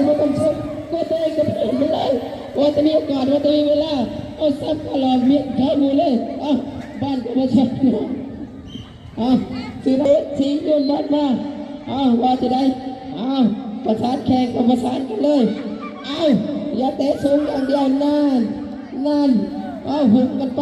ບໍ່ຕ້ອງຊົກ ກົດຕົວເອງກໍໄປເຮັດມັນເລີຍ ວ່າຈະມີໂອກາດ ວ່າຈະມີເວລາ ເອົາ ສັບກະຫຼອກເມຍເຂົາໝູ່ເລີຍ ເອົາ ບ້ານກໍບໍ່ຊັກເນາະ. ເອົາ ຊິເອົາ ຊິໂຍນບາດມາ ເອົາ ວ່າຈະໄດ້ ເອົາ ປະສານແຂ້ງກໍປະສານກັນເລີຍ ເອົາ ຢ່າເຕະສູງຢ່າງດຽວ ນັ້ນ ນັ້ນ ເອົາ ຫຸ້ມກັນໄປ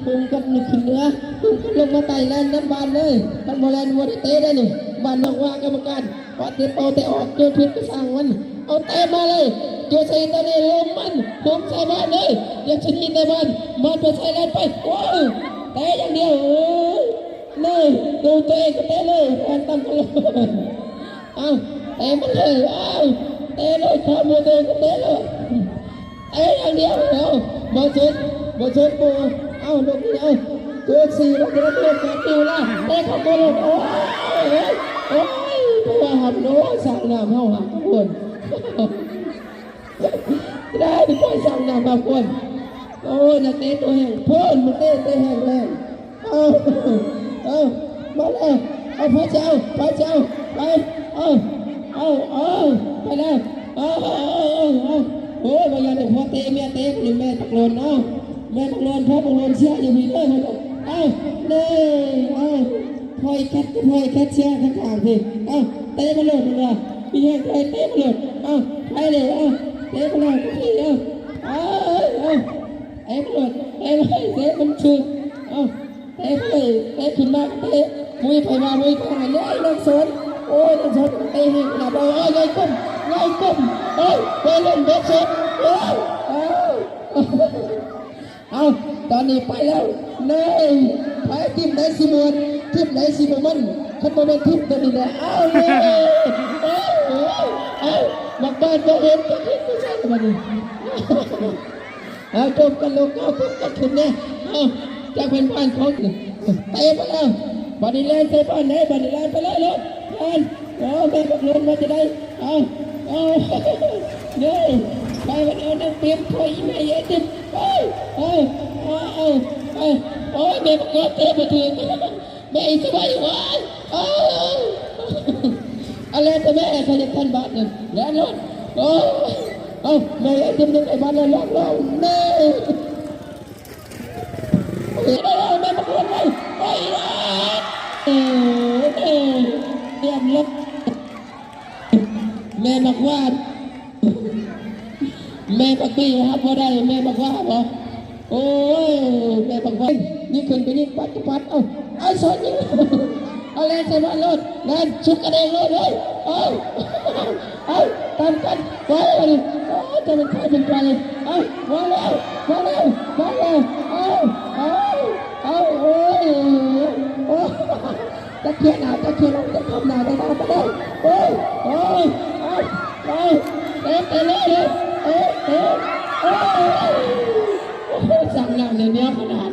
ຫຸ້ມກັນຂຶ້ນເໜືອ ຫຸ້ມກັນລົງມາໃຕ້ ແລ່ນນຳບ້ານເລີຍ ຄັນບໍ່ແລ່ນບໍ່ໄດ້ເຕະໄດ໋ນີ້ ບ້ານນອກວ່າກຳມະການ ປະຕິເປົ່າແຕ່ອອກ ໂຍນຜິດກໍຊ່າງມັນ ເອົາເຕະມາເລີຍ ໂຈຊີຕອນນີ້ລົມມັນ ໂຮມໃສ່ບ້ານເລີຍ ໂຈຊີໃນບ້ານ ບານໄປໃສ່ແລ່ນໄປ ໂອ້ຍ ເຕະຢ່າງດຽວ ໂອ້ຍ ເລີຍ ໂດນຕົວເອງກໍເຕະເລີຍ ແລ່ນຕາມຕະຫຼອດ ເອົາ ເຕະມັນເລີຍ ເອົາ ເຕະເລີຍ ຄວາມໂມໂຕກໍເຕະເລີຍ ເຕະຢ່າງດຽວ ເອົາ ບໍ່ສຸດ ບໍ່ສຸດ ບໍ່ ເອົາ ລູກນີ້ ເອົາ ໂຈຊີ ລະເດີນ ໂດນກາດຕິວລະ ເຕະເຂົ້າໂກ ໂອ້ຍ ໂອ້ຍ ໂອ້ຍ ໄປວ່າຫຳ ໂອ້ຍ ສ້າງນ້ຳເຮົາຫາກະວົນ ໄດ້ ໄປສ້າງນ້ຳຫາກະວົນ ໂອ້ຍ ນັກເຕະໂຕແຮງ ໂພນ ມາເຕະ ເຕະແຮງແຮງ ເອົາ ເອົາ ມາແລ້ວ ເອົາ ໃຜຈະເອົາ ໃຜຈະເອົາ ໄປ ເອົາ ເອົາ ເອົາ ໄປແລ້ວ ເອົາ ເອົາ ເອົາ ເອົາ ໂອ້ຍ ບໍ່ຢາກໄດ້ຜົວເຕະເມຍເຕະ ນີ້ແມ່ບັກໂລນ ເອົາ ແມ່ບັກໂລນ ພໍ່ບັກໂລນເຊຍຢູ່ພີ້ເດີ ເອົາ ເດີ ເອົາ ພອຍແຄດ ພອຍແຄດເຊຍຂ້າງໆພີ້ ເອົາ ເຕະມາໂລດ ເພິ່ນວ່າ ມີແຮງເຕະ ເຕະມາໂລດ ເອົາ ໄປເລີຍ ເອົາ ເຕະມາໂລດ ເອົາ ເອົາ ເຕະມາໂລດ ເຕະມາໂລດ ເຕະມັນຖືກ ເອົາ ເຕະໄປເຕະຂຶ້ນມາເຕະ ມຸ້ຍໄປມາມຸ້ຍໄປມາເລີຍ ນາງສົນ ໂອ້ຍ ນາງສົນເຕະແຮງຂະໜາດ ໂອ້ຍ ໃຫຍ່ກົມ ໃຫຍ່ກົມ ໂອ້ຍ ໄປເລີຍ ເບິດສົນ ໂອ້ຍ ເອົາ ເອົາ ຕອນນີ້ໄປແລ້ວ ເລີຍ ໃຜທີມໃດຊິມ່ວນ ທີມໃດຊິບໍ່ມັນ ຄັນບໍ່ແມ່ນທີມຕົວນີ້ແຫຼະ ເອົາ ເລີຍ ເອົາ ເອົາ ບັກບານບໍ່ເຫັນ ຈັກເຮັດຈັ່ງໃດລະບາດນີ້. ເອົາ ຈົບກັນລູກ ເອົາ ຈົບກັນຂຶ້ນແດ່ ເອົາ ຈັກເປັນບ້ານຂອງ ເຕະມາແລ້ວ ບາດນີ້ແລ່ນໃສ່ບ້ານເດ້ ບາດນີ້ແລ່ນໄປເລີຍລູກ ແລ່ນ ໂອ້ ແມ່ບັກໂລນວ່າຈະໄດ້ ເອົາ ເອົາ ເດີ ໄປບັດເອົານາງເປັນ ໂອ້ຍ ອີ່ແມ່ເອີຍ ເຕັມ ເອົາ ເອົາ ເອົາ ເອົາ ເອົາ ໂອ້ຍ ແມ່ບັກໂລນເຕະບໍ່ຖືກ ແມ່ອີສະໄບ ໂອ້ຍ ເອົາ ເອົາແລ່ນແຕ່ແມ່ ໃຜຢາກທັນບາດນັ້ນ ແລ່ນໂລດ ໂອ້ຍ ເອົາ ແມ່ເອີຍ ເຕັມໜຶ່ງໄອ້ບາດແລ້ວ ລອງ ລອງ ແມ່ ໂອ້ຍ ແມ່ບັກໂລນເອີຍ ໂອ້ຍ ເອີ ເອີ ຕຽມລົດ ແມ່ບັກຫວານ ແມ່ບັກບີຮັບບໍ່ໄດ້ ແມ່ບັກຫວານບໍ ໂອ້ຍ ແມ່ບັກຫວານ ຍິງຂຶ້ນກໍຍິງ ປັດກໍປັດ ເອົາ ເອົາ ຊອດຍິງ ເອົາ ແລ່ນໃສ່ມາໂລດ ແລ່ນ ຊຸກກັນເອງໂລດເລີຍ ເອົາ ເອົາ ຕາມກັນ ໄປ ໂອ້ຍ ຈະເປັນໃຜເປັນໃຜ ເອົາ ມາແລ້ວ ມາແລ້ວ ມາແລ້ວ ເອົາ ເອົາ ເອົາ ໂອ້ຍ ໂອ້ຍ ຈັກເທື່ອໜ້າ ຈັກເທື່ອຫຼັງ ຈັກຄຳໜ້າ ຈັກຄຳໜ້າ ໄປເລີຍ ໂອ້ຍ ໂອ້ຍ ເອົາ ເອົາ ເຕະ ເຕະເລີຍ ເຕະ ເຕະ ໂອ້ຍ ໂອ້ຍ ສ້າງນ້ຳແໜ້ວຂະໜາດ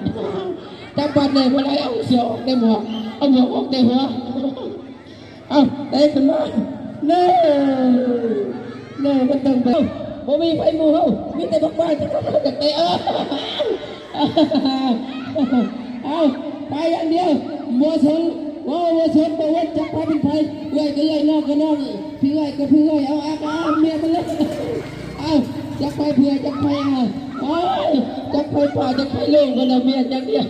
ຈັກບາດແດ່ບໍ່ໄດ້ ເອົາເສື້ອອອກແຕ່ໝວກ ເອົາໝວກອອກແຕ່ຫົວ ເອົາ ເຕະຂຶ້ນມາ ເນີ ເນີ ມັນຕ້ອງໄປ ບໍ່ມີໃຜໝູ່ເຮົາ ມີແຕ່ບັກບ້ານ ຈັກເຮົາຢາກເຕະ ເອົາ ເອົາ ໄປຢ່າງດຽວ ບໍ່ສົນ ເວົ້າບໍ່ສົນບໍ່ວົນ ຈັກໃຜເປັນໃຜ ເອື້ອຍກໍເອື້ອຍ ນ້ອງກໍນ້ອງ ພີ່ເອື້ອຍກໍພີ່ເອື້ອຍ ເອົາ ອາກະອາເມຍໄປເລີຍ ເອົາ ຈັກໃຜເຜື່ອ ຈັກໃຜອາ ໂອ້ຍ ຈັກໃຜປ້າ ຈັກໃຜໂລງ ກໍລະເມຍຢ່າງດຽວ.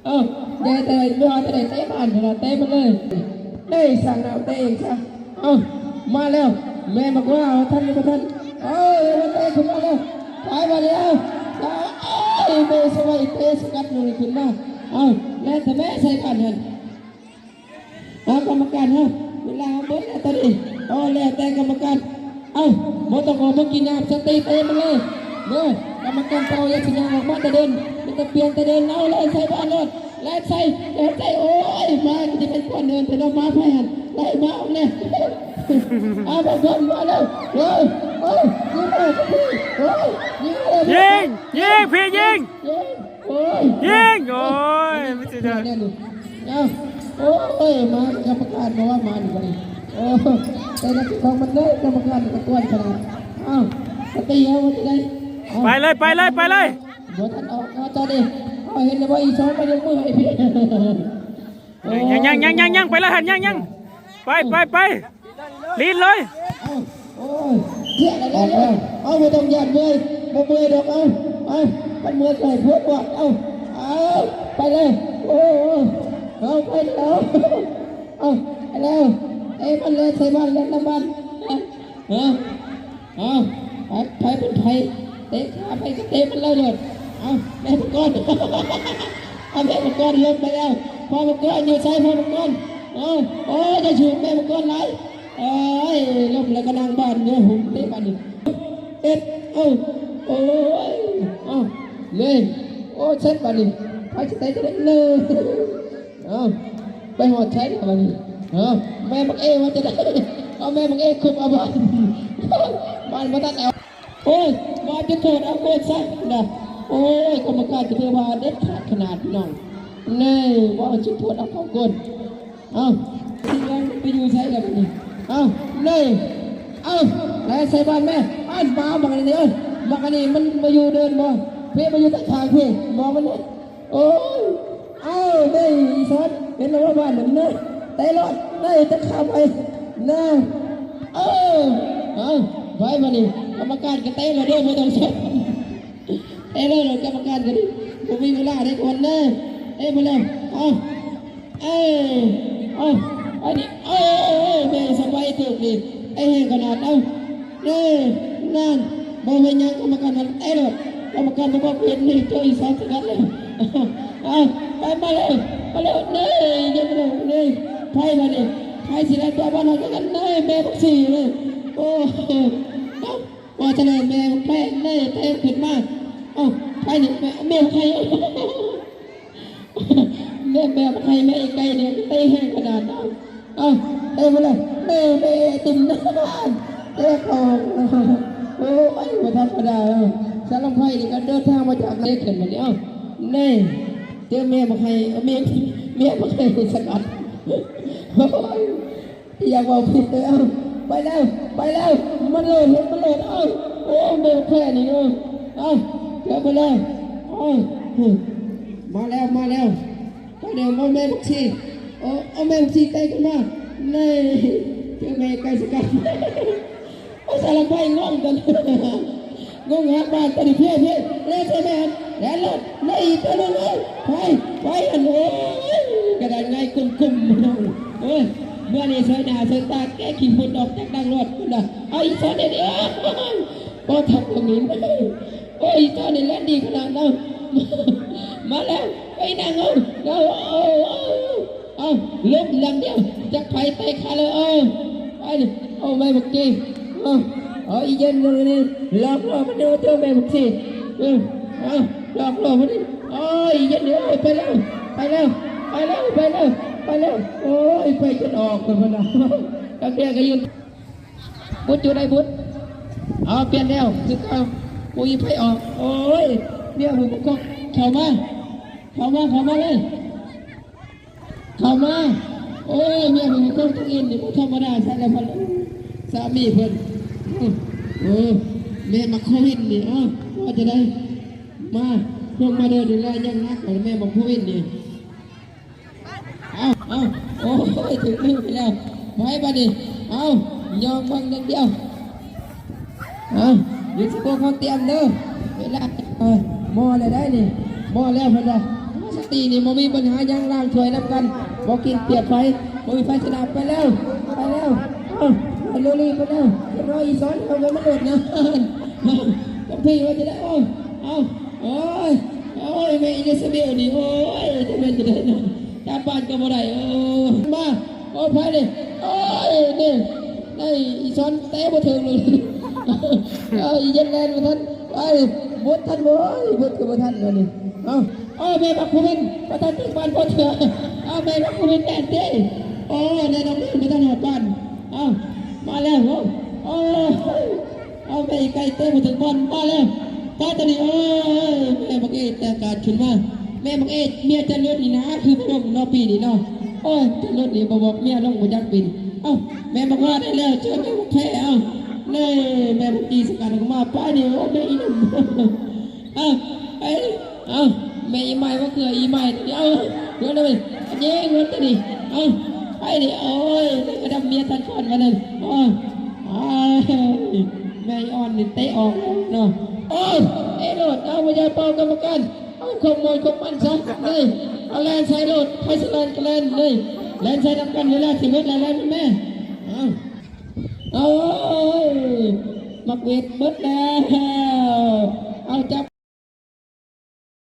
ເອົ້າ ແດ່ແຕ່ບໍ່ວ່າຈະໄດ້ເຕະບານ ເພິ່ນວ່າເຕະມັນເລີຍ ເອີຍ ສ້າງໜ້າເຕະເອງຊະ ເອົ້າ ມາແລ້ວ ແມ່ບັກວ່າ ທັນຫຼືບໍ່ທັນ ເອີ ເຕະຂຶ້ນມາແລ້ວ ໄປບາດນີ້ ເອົ້າ ເອີຍ ເມສະໄວເຕະສະກັດມັນຂຶ້ນມາ ເອົ້າ ແລ່ນແທ້ແມ້ໃສ່ກັນຫັ້ນ ເອົາ ກຳມະການເຮົາ ເວລາເຮົາເບິດແລ້ວຕອນນີ້ ເອົາ ແລ້ວແຕ່ກຳມະການ ເອົ້າ ບໍ່ຕ້ອງອອກມາກິນນ້ຳ ສະຕິເຕະມັນເລີຍເດີ ກຳມະການເປົ່າ ຢ່າຊິຍ່າງອອກມາແຕ່ເດີ່ນ ມີແຕ່ປ່ຽນແຕ່ເດີ່ນ ເອົາ ແລ່ນໃສ່ບານໂລດ ແລ່ນໃສ່ ແລ່ນໃສ່ ໂອ້ຍ ມາກໍຈະເປັນກວນເດີ່ນແຕ່ເນາະ ມາໃຜຫັ້ນ ໄລ່ມາອອກແດ່ ເອົາ ບາບອນມາແລ້ວ ໂອ້ຍ ໂອ້ຍ ຍິງເອົາ ໂອ້ຍ ຍິງເອົາ ຍິງ ຍິງ ພີ່ຍິງ ໂອ້ຍ ຍິງ ໂອ້ຍ ມັນຊິໄດ້ ເອົາ ໂອ້ຍ ມາກຳມະການບໍ່ວ່າມານີ້ກໍໄດ້ ໂອ້ ແຕ່ລະທີ່ຂອງມັນເດີ ກຳມະການກໍກວນຂະໜາດ ເອົາ ສະຕິເຮົາຊິໄດ້ ເອົາ ໄປເລີຍ ໄປເລີຍ ໄປເລີຍ ບໍ່ທັນອອກ ເອົາ ຕອນນີ້ ເອົາ ເຫັນແລ້ວບໍ່ ອີສອງມັນຍົກມືໃຫ້ພີ່ ຍັງ ຍັງ ຍັງ ຍັງ ໄປລະຫັ້ນ ຍັງ ຍັງ ໄປ ໄປ ໄປ ລີນເລີຍ ເອົາ ໂອ້ຍ ເຈັບແລ້ວ ເອົາ ບໍ່ຕ້ອງຢ້ານເມື່ອຍ ບໍ່ເມື່ອຍດອກ ເອົາ ເອົາ ມັນເມື່ອຍໃສ່ພວກວ່າ ເອົາ ເອົາ ໄປເລີຍ ໂອ້ ເອົາ ໄປແລ້ວ ເອົາ ໄປແລ້ວ ເຕະມັນເລີຍ ໃສ່ບານ ເລ່ນນຳບານ ເອີ ເອົາ ໃຜ ໃຜເປັນໃຜ ເຕະຂາໃຜກໍເຕະມັນເລີຍໂລດ ເອົາ ແມ່ມັງກອນ ເອົາ ແມ່ມັງກອນລົງໄປແລ້ວ ພໍ່ມັງກອນຢູ່ໃສ ພໍ່ມັງກອນ ເອົາ ໂອ້ຍ ຢ່າສູບແມ່ມັງກອນຫຼາຍ ໂອ້ຍ ລົ້ມແລ້ວກໍນັ່ງບານເດີ ເຕະບາດນີ້ ເອັດ ເອົາ ໂອ້ຍ ເອົາ ເລີຍ ໂອ້ ເຊັດບາດນີ້ ໃຜຊິເຕະກໍໄດ້ເລີຍ ເອົາ ໄປຮອດໃສລະບາດນີ້ ເອົາ ແມ່ບັກເອວ່າຈະໄດ້ ເອົາ ແມ່ບັກເອຄຸບເອົາບານ ບານບໍ່ທັນເອົາ ໂອ້ຍ ມາຈຸດໂທດເອົາໂກນຊະນະ ໂອ້ຍ ກຳມະການກໍຖືວ່າເດັດຂາດຂະໜາດ ພີ່ນ້ອງ ແນ່ ວ່າຈຸດໂທດເອົາເຂົ້າໂກນ ເອົາ ຊິເອົາໄປຢູ່ໃສລະບາດນີ້ ເອົາ ເລີຍ ເອົາ ແລະໃສ່ບານແມ່ ອັນ ມາບັກອັນນີ້ເອີຍ ບັກອັນນີ້ມັນມາຢູ່ເດີ່ນບໍ່ ເພມາຢູ່ທາງຂ້າງເພ ມອງມັນ ໂອ້ຍ ເອົາ ໄດ້ອີສານ ເຫັນແລ້ວວ່າບ້ານນັ້ນນະ ເຕະໂລດ ໄດ້ແຕ່ຂ້າມໄປນະ ເອີ ເອົາ ໄປບາດນີ້ ກຳມະການກໍເຕະແລ້ວເດີ ບໍ່ຕ້ອງສົນ ເຕະເລີຍ ກຳມະການກໍດີ ບໍ່ມີເວລາໄດ້ກ່ອນເດີ ເຕະໄປແລ້ວ ເອົາ ເອີ ເອົາ ໄປນີ້ ເອີ ແມ່ສະບາຍຖືກນີ້ ໄອ້ແຮງຂະໜາດ ເອົາ ເອີ ນັ້ນ ບໍ່ເປັນຫຍັງ ກຳມະການມັນເຕະໂລດ ກຳມະການບໍ່ບອກເຫັນນີ້ ໂຕອີສານສະກັດແລ້ວ ເອົາ ໄປ ມາເລີຍ ມາເລີຍ ເອີ ຢ່າມາເລີຍ ເອີ ໄປບາດນີ້ ໃຜຊິໄດ້ຕົວບານເຮົາຈັກອັນເອີຍ ແມ່ບັກຊີເອີຍ ໂອ້ ເອົາ ວ່າຈະໄດ້ແມ່ບັກແພເອີຍ ແພຂຶ້ນມາ ເອົາ ໄປນີ້ ແມ່ ແມ່ບັກໄຄ ແມ່ ແມ່ໃຫ້ແມ່ອີ່ໄກ່ນີ້ເຕະແຮງຂະໜາດນັ້ນ ເອົາ ເຕະມາເລີຍ ເຕະ ເຕະໄອຕິມນານ ເຕະອອກ ໂອ້ຍ ບໍ່ທຳມະດາ ສາວລຳໄພນີ້ກໍເດີນທາງມາຈາກເຕະຂຶ້ນມານີ້ ເອົາ ແນ່ ເຈີແມ່ບັກໄຮ ເອົາ ແມ່ ແມ່ບັກໄຮສະກັດ ໂອ້ຍ ຢ່າເວົ້າຜິດເດີ ເອົາ ໄປແລ້ວ ໄປແລ້ວ ມັນໂລດ ມັນໂລດ ເອົາ ໂອ້ ແມ່ແພ້ນີ້ ເອີ ເອົາ ເກັບໄປແລ້ວ ເອົາ ມາແລ້ວ ມາແລ້ວ ໄປແລ້ວ ມາແມ່ບັກຊີ ເອົາ ເອົາແມ່ບັກຊີໄກ່ຂຶ້ນມາ ແນ່ ເຈີແມ່ໄກ່ສະກັດ ໂອ້ຍ ສາລະໄພງົງກັນ ງົງຫາກບ້ານຕະລິເພເພ ແລ່ນໃສ່ແມ່ ແລ່ນໂລດ ແລ່ນອີກຕົວໜຶ່ງ ເອີຍ ໄປ ໄປ ອັນ ໂອ້ຍ ກະດານງ່າຍກຸ້ມໆ ນ້ອງ ໂອ້ຍ ເມື່ອນີ້ເຊີຍໜ້າເຊີຍຕາ ແກ້ຂີ້ຝຸ່ນອອກຈາກດັງໂລດ ພຸ້ນນະ ເອົາ ອີສານເດ ໂອ້ຍ ບໍ່ທັນໄດ້ຍິນ ໂອ້ຍ ອີສານນີ້ແລ່ນດີຂະໜາດນັ້ນ ມາແລ້ວ ໄປນັ່ງເອົາ ເອົາ ເອົາ ເອົາ ເອົາ ເອົາ ລົບຫຼັງດຽວ ຈັກໃຜເຕະຂາເລີຍ ເອົາ ໄປ ເອົາ ແມ່ບັກຈີ ເອົາ ເອົາ ອີເຢັນນີ້ ຫຼອກລ່ອມັນເດີ ເຈົ້າແມ່ບັກຈີ ເອີ ເອົາ ຫຼອກລ່ອມັນນີ້ ໂອ້ຍ ອີເຢັນນີ້ ໂອ້ຍ ໄປແລ້ວ ໄປແລ້ວ ໄປແລ້ວ ໄປແລ້ວ ໄປແລ້ວ ໂອ້ຍ ໄປຈົນອອກພຸ້ນນະ ຈັກເທື່ອກໍຢູ່ ບຸດຢູ່ໃດບຸດ ເອົາ ປ່ຽນແລ້ວ ຄືເກົ່າ ບໍ່ມີໃຜອອກ ໂອ້ຍ ເມຍຜູ້ປົກຄອງ ເຂົ້າມາ ເຂົ້າມາ ເຂົ້າມາເລີຍ ເຂົ້າມາ ໂອ້ຍ ເມຍຜູ້ປົກຄອງຕົກອິນນີ້ບໍ່ທຳມະດາ ສາລະພັນ ສາມີເພິ່ນ ເອີ ເອີ ແມ່ບັກໂຄວິນນີ້ ເອົ້າ ວ່າຈະໄດ້ ມາ ລົງມາເດີ ດູແລຢ່າງໜັກ ແມ່ບັກໂຄວິນນີ້ ເອົາ ເອົາ ໂອ້ຍ ຖືກມືໄປແລ້ວ ໄປບາດນີ້ ເອົາ ຍອງເບິ່ງຢ່າງດຽວ ເອົາ ຢູ່ທີ່ພວກເຮົາຕຽມເດີ ເວລາ ເອີ ໝໍ້ແລ້ວໄດ໋ນີ້ ໝໍ້ແລ້ວເພິ່ນວ່າ ສະຕີນີ້ບໍ່ມີບັນຫາຫຍັງ ລ້າງຖ້ວຍນຳກັນ ບໍ່ກິນປຽກໃຜ ບໍ່ມີໃຜຊະນະ ໄປແລ້ວ ໄປແລ້ວ ເອົາ ໄປໂລລີໄປແລ້ວ ຮອອີສອນເຂົາກໍມາໂລດນະ ຕ້ອງພີວ່າຈະໄດ້ ເອົາ ເອົາ ໂອ້ຍ ໂອ້ຍ ແມ່ອີເລຊາເບວນີ້ ໂອ້ຍ ຈະແມ່ນຈັ່ງໃດເນາະ ຈຳບ້ານກໍບໍ່ໄດ້ ເອີ ມາ ໂອ້ ໃຜນີ້ ໂອ້ຍ ນີ້ ໄດ້ອີສອນເຕະບໍ່ເຖິງເລີຍ ເອີ ອີເຢັນແລ່ນບໍ່ທັນ ໄປ ບົດທັນບໍ່ ບົດກໍບໍ່ທັນແລ້ວນີ້ ເອົາ ເອົາ ແມ່ບັກພູວິນ ບໍ່ທັນເຖິງບ້ານບໍ່ເທື່ອ ເອົາ ແມ່ບັກພູວິນແລ່ນຕິ ໂອ້ ແລ່ນອອກເດີນບໍ່ທັນຮອດບ້ານ ເອົາ ມາແລ້ວ ໂອ້ ເອົາ ແມ່ອີໄກ່ເຕະບໍ່ເຖິງບອນ ມາແລ້ວ ປາດຕານີ້ ໂອ້ຍ ແມ່ບັກເອດແຕ່ງການຂຶ້ນມາ ແມ່ບັກເອດ ເມຍຈັນເລີດນີ້ນາ ຄືບໍ່ລົງເນາະ ປີນີ້ເນາະ ໂອ້ຍ ຈັນເລີດນີ້ບໍ່ບອກເມຍລົງບໍ່ຈັກປີນີ້ ເອົ້າ ແມ່ບັກວາດໄດ້ແລ້ວ ເຈີແມ່ບັກແພ ເອົ້າ ເລີຍ ແມ່ບັກຈີສະກັດອອກມາ ປາດນີ້ ໂອ້ ແມ່ອີໜຸ່ມ ເອົ້າ ໄປ ເອົ້າ ແມ່ອີໄມ້ ມາເກືອອີໄມ້ ເອົ້າ ເງິນເລີຍ ເຍິງເງິນຕົວນີ້ ເອົ້າ ໄປນີ້ ໂອ້ຍ ໄດ້ກະດຳເມຍທັນກ່ອນວ່ານັ້ນ ເອົ້າ ອ້າຍ ແມ່ອອນນີ້ເຕະອອກເນາະ. ໂອ້ຍ ເອໂລດ ເອົາ ບໍ່ຢາກເປົ່າກຳມະການ ເອົາຄວາມມ່ວນຄວາມມັນຊະ ເອີຍ ເອົາແລ່ນໃສ່ໂລດ ໃຜຊິແລ່ນກໍແລ່ນເລີຍ ແລ່ນໃສ່ນຳກັນເວລາຊິເໝິດແລ້ວ ແລ່ນນຳແມ່ ເອົາ ໂອ້ຍ ໝາກເວັດເບິດແລ້ວ ເອົາ ຈັບ